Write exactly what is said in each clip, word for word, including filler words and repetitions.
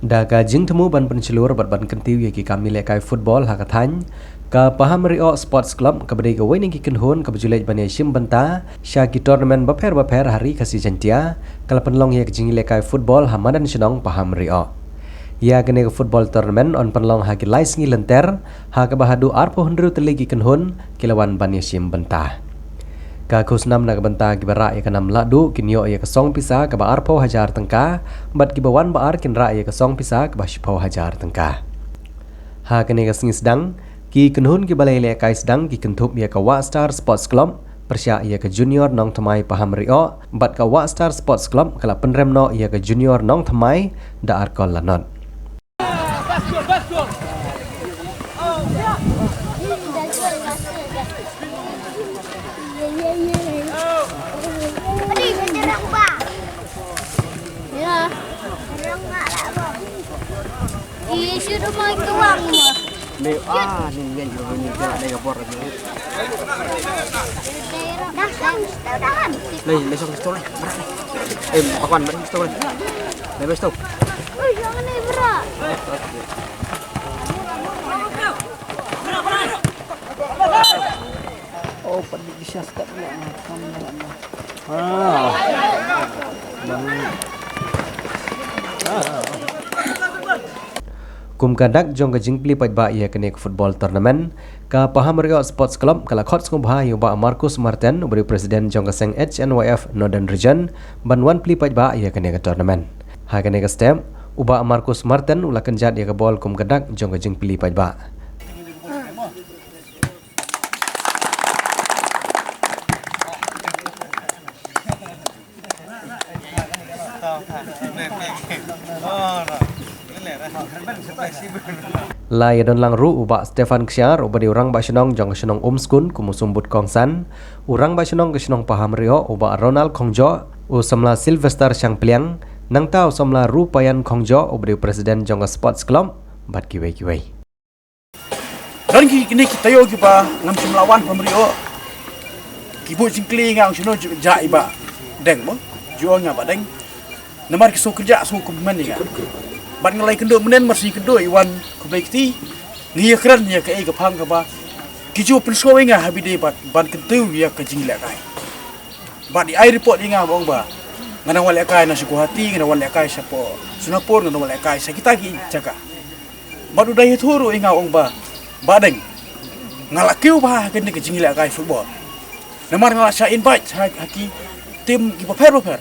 Da ka jingthmu ban pynshlur bad ban kyntiew ïa ki kam ïalehkai football ha ka thaiñ, ka Pahamrioh Sports Club kaba dei kawei na ki kynhun kaba ju leit ban ïashim bynta sha ki tournament bapher bapher ha ri Khasi Jaiñtia, ka la pynlong ïa ka jingïalehkai football ha madan shnong Pahamrioh. Ïa kane ka football tournament yn pynlong ha ki lai sngi lynter, ha kaba haduh arphew hynriew tylli ki kynhun ki la wan ban ïashim bynta. Ka khusnam na ka bynta kiba rah ïa ka nam lahduh kin ïoh ïa ka song pisa kaba arphew hajar tyngka, bad kiba wan ba ar kin rah ïa ka song pisa kaba shiphew hajar tyngka. Ha kane ka sngi sdang, ki kynhun kiba la ïalehkai sdang ki kynthup ïa ka Wahstar Sports Club pyrshah ïa ka Junior Nongthymmai Pahamrioh, bad ka Wahstar Sports Club ka la pynrem noh ïa ka Junior Nongthymmai da ar kol la nod. Lei, lei song stol, lei. Em, pakuan, lei song stol, lei. Lei, lei stol. Ui, jangan ni berat. Oh, pedih bisa step ni. Ah. Kum ka dak jong ka jingplie paidbah ïa kane ka football tournament, ka Pahamrioh Sports Club ka la khot sngewbha ïa u Bah Marcus Martin, uba dei u president jong ka seng H N Y F Northern Region, ban wan plie paidbah ïa kane ka tournament. Ha kane ka step, u Bah Marcus Martin u la kynjat ïa ka bol kum ka dak jong ka jingplie paidbah. La ïadon lang ruh u Bah Stephen Kshiar, uba dei u rangbah shnong jong ka shnong Umskun, kum u symbud kongsan, u rangbah shnong ka shnong Pahamrioh, u Bah Ronald Khongjoh, u samla Sylvester Shangpliang, nangta u samla Rupayan Khongjoh, uba dei u president jong ka sports club, bad kiwei kiwei. Don ki kine ki taïew kiba ngam shym la wan Pahamrioh. Ki buh jingkylli ïa nga, ong shano ju ja i Bah Deng mo. Ju ong nga Bah Deng. Namar ki shu kynjah shu kumne ïa nga. Bad nga la ïakynduh mynnin mar shu ïakynduh i wan khublei kti. Ngi ïakren ïa kaei ka phang kaba ki ju pynsngew ïa nga ha ba dei bad ban kyntiew ïa ka jingïalehkai. Bad i ai report ïa nga ba ong ba nga dang wan lehkai na sha Guwahati, nga dang wan lehkai sha Sonapur, nga dang wan lehkai sha kita ki jaka. Bad u dei ïathuh ruh ïa nga, ong ba, Bah Deng, nga la kiew bha ha kane ka jingïalehkai football. Namar nga la shah invite ha, ha ki team kiba pher bapher,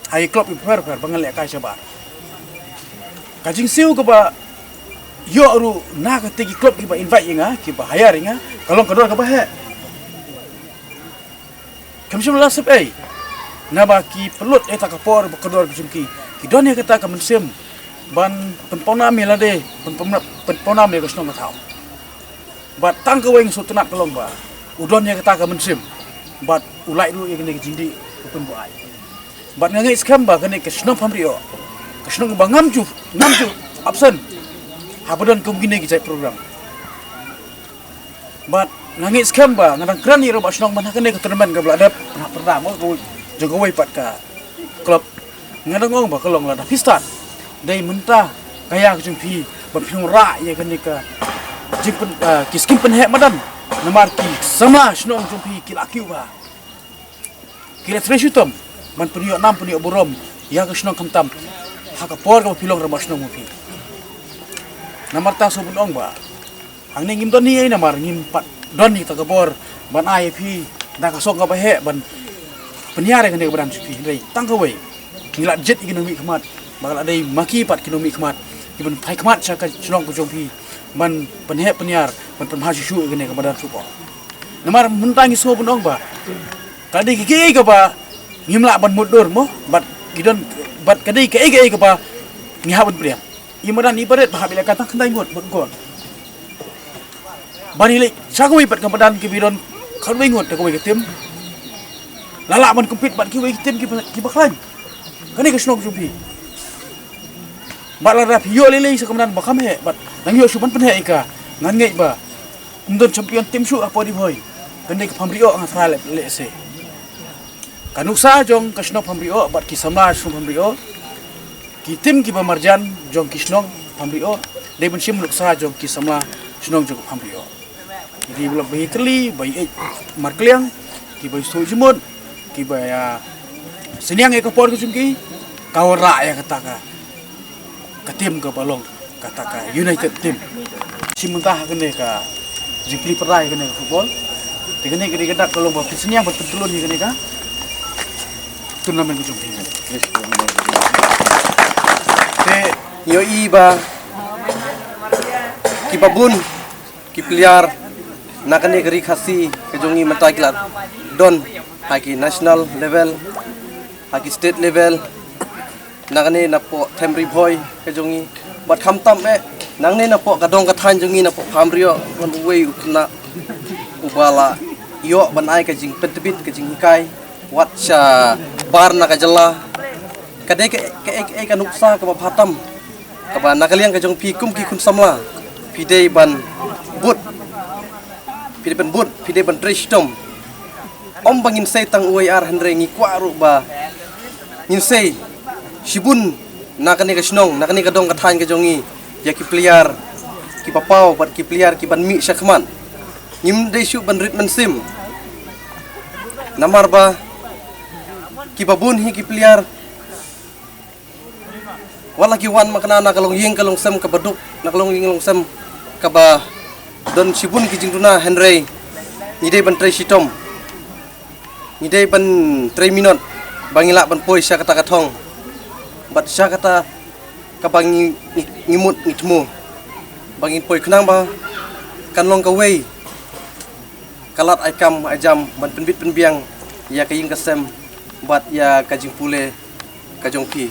ha ki club kiba pher bapher ba ngan lehkai shabar. Ka jingsiew kaba ïoh ruh na kata ki club kiba invite ïa nga, kiba hire ïa nga, ka long ka dor kaba heh. Kam shym la sep ei. Naba ki pynlut ïa kata ka por bad ka dor ka jong ki. Ki don ïa kata ka mynsiem ban pynpawnam ïa lade, pynpawnam, pynpawnam ïa ka shnong ka thaw. Bad tang kawei nga sngewtynnat ka long ba u don ïa kata ka mynsiem bad u lait ruh ïa kane ka jingdih u pynbuaid. Bad nga ngeit skhem ba kane ka shnong Pahamrioh, ka shnong ba ngam ju, ngam ju absent haba don kum kine ki jait program. Bad nga ngeit skhem ba nga dang kren ïa i rangbah shnong ban ha kane ka tournament kaba la dep, pyrda pyrda mo, ka jong kawei pat ka club. Nga dang ong ba ka long lada phi stad, dei mynta ka ïa ka jong phi ban pynrah ïa kane ka jingpyn, ah, ki skim pynheh madan. Namar ki samla shnong jong phi ki la kiew bha. Ki la trei shitom ban pynïoh nam pynïoh burom ïa ka shnong khamtam ha ka por kaba phi long rangbah shnong mo phi. Namar ta shu ban ong ba hangne ngim don ei ei namar ngim pat don ïa kata ka bor ban ai ïa phi da ka song kaba heh ban pynïar ïa kane ka madan jong phi. Hynrei tang kawei ngi la jied ïa ki nongmihkhmat ba ka la dei ma ki pat ki nongmihkhmat kiban phai khmat sha ka shnong ka jong phi ban pynheh pynïar ban pynbha shuh shuh ïa kane ka madan football. Namar mynta ngi sngew ban ong ba ka dei kaei kaei kaba ngim lah ban mutdur mo, bad ki don, bad ka dei kaei kaei kaba ngi hap ban pdiang. I madan i barit ba hap ïalehkai tang khyndai ngut bad u gol. Ban ïaleh sha kawei pat ka madan kiba don khatwei ngut da kawei ka tim. La lah ban compete bad kiwei ki tim kiba, kiba khlaiñ. Kane ka shnong jong phi. Bad lada phi ïoh lei lei sha ka madan ba kham heh bad nang ïoh shuh ban pynheh ïa ka, ngan ngeit ba ym don champion tim shuh hapoh Ri Bhoi. Kane ka Pahamrioh nga tharai leh, lehse. Ka nuksa jong ka shnong Pahamrioh bad ki samla shnong Pahamrioh ki tim kiba marjan jong ki shnong Pamrioh, dei ban shim nuksa jong ki samla shnong jong Pamrioh. Ki dei ba la ba ïatylli, ba ïeit markylliang, kiba ïathuh jingmut, kiba ïa synñiang ïa ka por ka jong ki, ka wanrah ïa kata ka, ka tim kaba long kata ka United Team. Shi mynta ha kane ka jingplie pyrthei ha kane ka football. Te kane ka dei ka dak ka long ba phi synñiang ban pyntlun ïa kane ka tournament ka jong phi. Te ngi ïohi ba kiba bun ki player na kane ka ri Khasi ka jong ngi mynta ki la don ha ki national level, ha ki state level, nangne napoh Them Ri Bhoi ka jong ngi. Bad khamtam eh, nangne napoh ka dong ka thaiñ jong ngi napoh Pamrioh, ngan uwei u khynnah uba la ïoh ban ai ka jingpyntbit, ka jinghikai wat shabar na ka jylla. Ka dei ka, ka, ka, ka, ka nuksa kaba bha tam, kaba na ka liang ka jong phi kum ki khun samla, phi dei ban bud, phi dei ban bud, phi dei ban trei shitom. Ym ba ngin sei tang uwei ar, hynrei ngi kwah ruh ba ngin sei shibun na kane ka shnong, na kane ka dong ka thaiñ ka jong ngi, ïa ki player kiba paw bad ki player kiban mih shakhmat. Ngim dei shuh ban rit mynsiem, namar ba kiba bun hi ki player wat la ki wan makna na ka longïing ka longsem kaba duk, na ka longïing longsem kaba don shibun ki jingduna, hynrei ngi dei ban trei shitom, ngi dei ban trei minot ba ngi lah ban poi sha kata ka thong bad sha kata kaba ngi, ngi, ngi mut ngi thmu ba ngin poi, khnang ba kan long kawei ka lad ai kam ai jam ban pynbit pynbiang ïa ka ïing ka sem bad ïa ka jingpule ka jong phi.